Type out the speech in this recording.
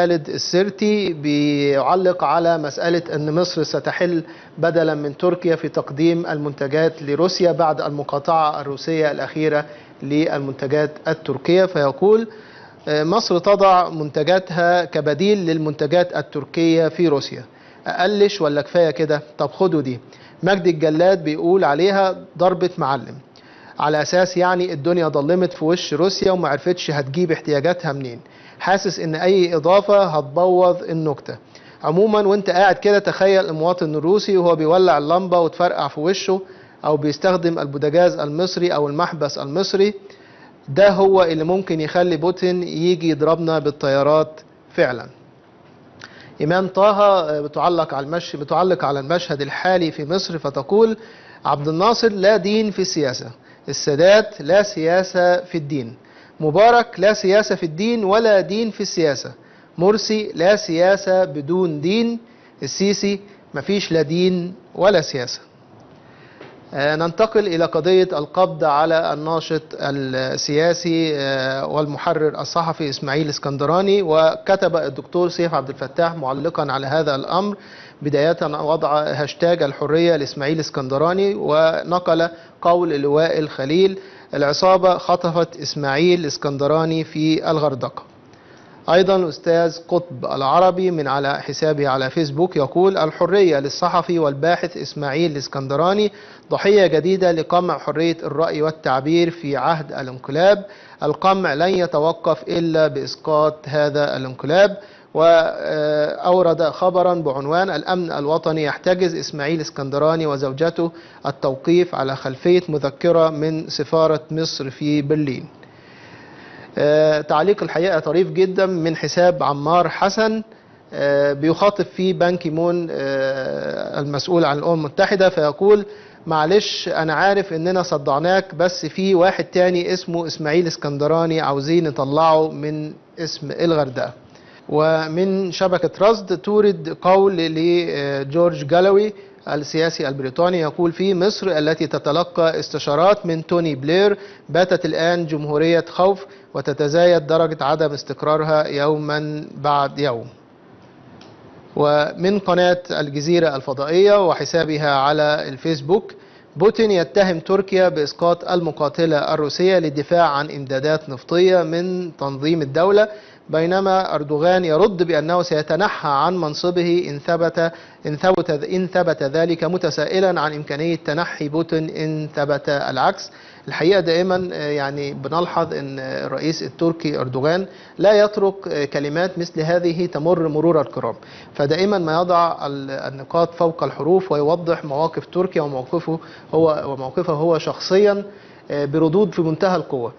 خالد السرتي بيعلق على مسألة أن مصر ستحل بدلا من تركيا في تقديم المنتجات لروسيا بعد المقاطعة الروسية الأخيرة للمنتجات التركية، فيقول مصر تضع منتجاتها كبديل للمنتجات التركية في روسيا. أقلش ولا كفاية كده؟ طب خدوا دي. مجدي الجلاد بيقول عليها ضربة معلم، على أساس يعني الدنيا ضلمت في وش روسيا وما عرفتش هتجيب احتياجاتها منين. حاسس إن أي إضافة هتبوظ النكتة. عموما وانت قاعد كده تخيل المواطن الروسي وهو بيولع اللمبة وتفرقع في وشه، أو بيستخدم البوتاجاز المصري أو المحبس المصري. ده هو اللي ممكن يخلي بوتين يجي يضربنا بالطيارات فعلا. إيمان طه بتعلق على المشهد الحالي في مصر فتقول: عبد الناصر لا دين في السياسة، السادات لا سياسة في الدين، مبارك لا سياسة في الدين ولا دين في السياسة، مرسي لا سياسة بدون دين، السيسي مفيش لا دين ولا سياسة. ننتقل إلى قضية القبض على الناشط السياسي والمحرر الصحفي إسماعيل اسكندراني، وكتب الدكتور سيف عبد الفتاح معلقا على هذا الأمر. بداية وضع هاشتاج الحرية لإسماعيل اسكندراني، ونقل قول لواء الخليل: العصابة خطفت إسماعيل اسكندراني في الغردقة. أيضا الأستاذ قطب العربي من على حسابه على فيسبوك يقول: الحرية للصحفي والباحث إسماعيل الإسكندراني، ضحية جديدة لقمع حرية الرأي والتعبير في عهد الانقلاب. القمع لن يتوقف إلا بإسقاط هذا الانقلاب. وأورد خبرا بعنوان: الأمن الوطني يحتجز إسماعيل اسكندراني وزوجته التوقيف على خلفية مذكرة من سفارة مصر في برلين. تعليق الحقيقة طريف جدا من حساب عمار حسن، بيخاطب فيه بان كيمون المسؤول عن الأمم المتحدة فيقول: معلش أنا عارف إننا صدعناك، بس في واحد تاني اسمه إسماعيل اسكندراني عاوزين نطلعه من اسم الغردقة. ومن شبكة رصد تورد قول لجورج جالوي السياسي البريطاني يقول فيه: مصر التي تتلقى استشارات من توني بلير باتت الآن جمهورية خوف، وتتزايد درجة عدم استقرارها يوما بعد يوم. ومن قناة الجزيرة الفضائية وحسابها على الفيسبوك: بوتين يتهم تركيا بإسقاط المقاتلة الروسية للدفاع عن إمدادات نفطية من تنظيم الدولة، بينما أردوغان يرد بأنه سيتنحى عن منصبه إن ثبت ذلك، متسائلا عن إمكانية تنحي بوتين إن ثبت العكس. الحقيقة دائما يعني بنلحظ أن الرئيس التركي أردوغان لا يترك كلمات مثل هذه تمر مرور الكرام، فدائما ما يضع النقاط فوق الحروف ويوضح مواقف تركيا وموقفه هو شخصيا بردود في منتهى القوة.